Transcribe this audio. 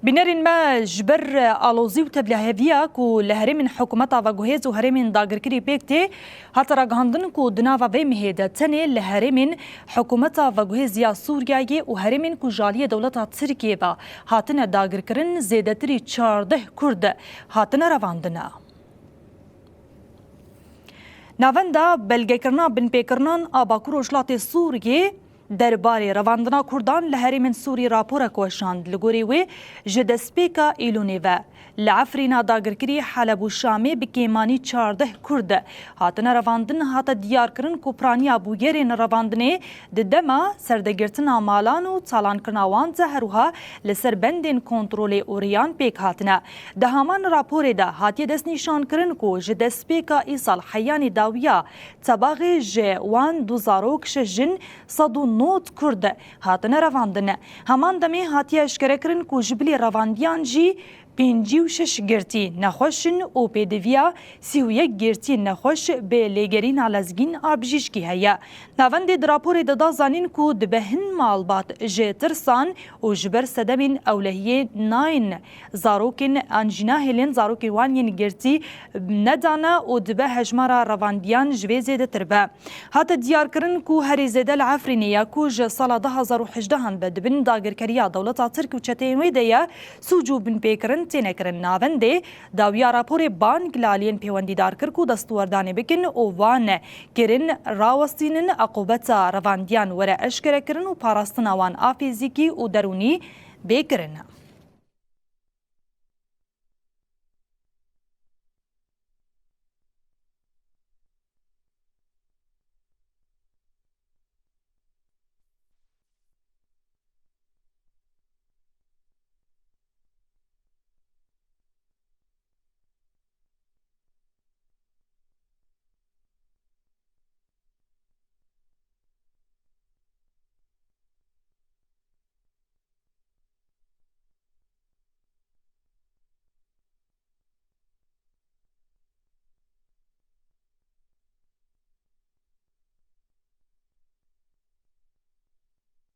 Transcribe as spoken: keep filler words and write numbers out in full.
Bînerên me, ji ber alozî û tevliheviya ku li herêmên hikûmeta veguhêz û herêmên dagirkirî pêk tê, hate ragihandin ku di nava vê mehê de tenê li herêmên hikûmeta veguhêz ya Sûriyeyê û herêmên ku ji aliyê dewleta Tirkiyê ve hatine dagirkirin, zêdetirî çardeh Kurd hatine revandin. Navenda belgekirina binpêkirinan a Bakur Rojhilatê Sûriyê derbarê revandina Kurdan li herêmên Sûrî raporek weşand. Li gorî wê, ji destpêka Îlûnê ve li Efrîna dagirkirî Heleb û Şamê bi kêmanî çardeh Kurd hatine revandin. Hate diyarkirin ku piraniya bûyerên revandinê di dema serdegirtina malan û talankirina wan de her wiha li ser bendên kontrolê û riyan pêk hatine. Di heman raporê de hatiye destnîşankirin ku ji destpêka îsal heyanî dawiya tebaxê ji wan du zarok, şeş jin, sed û nod Kurd hatine revandin. Heman demê hatiye eşkerekirin ku ji bilî revandiyan jî pêncî û şeş girtî nexweş in û pêdiviya sî û yek girtiyên nexweş bi lêgerîna lezgîn a bijîşkî heye. Navendê di raporê de da zanîn ku dibe hin malbat ji tirsan û ji ber sedemên ewlehiyê nayên zarokên an jî nahêlin zarokên wan yên girtî nedane û dibe hejmara revandiyan ji vê zêdetir be. Hate diyarkirin ku herî zêde li Efrînê ya ku ji sala du hazar û hejdehan be di bin dagirkeriya dewleta Tirk û çeteyên wê de ye, sûc û binpêkirin têne kirin. Navendê dawiya raporê bang li aliyên pêwendîdar kir ku destwerdanê bikin û van kirin rawestînin, eqûbeta revandiyan were eşkerekirin û parastina wan a fîzîkî û derûnî bê kirin.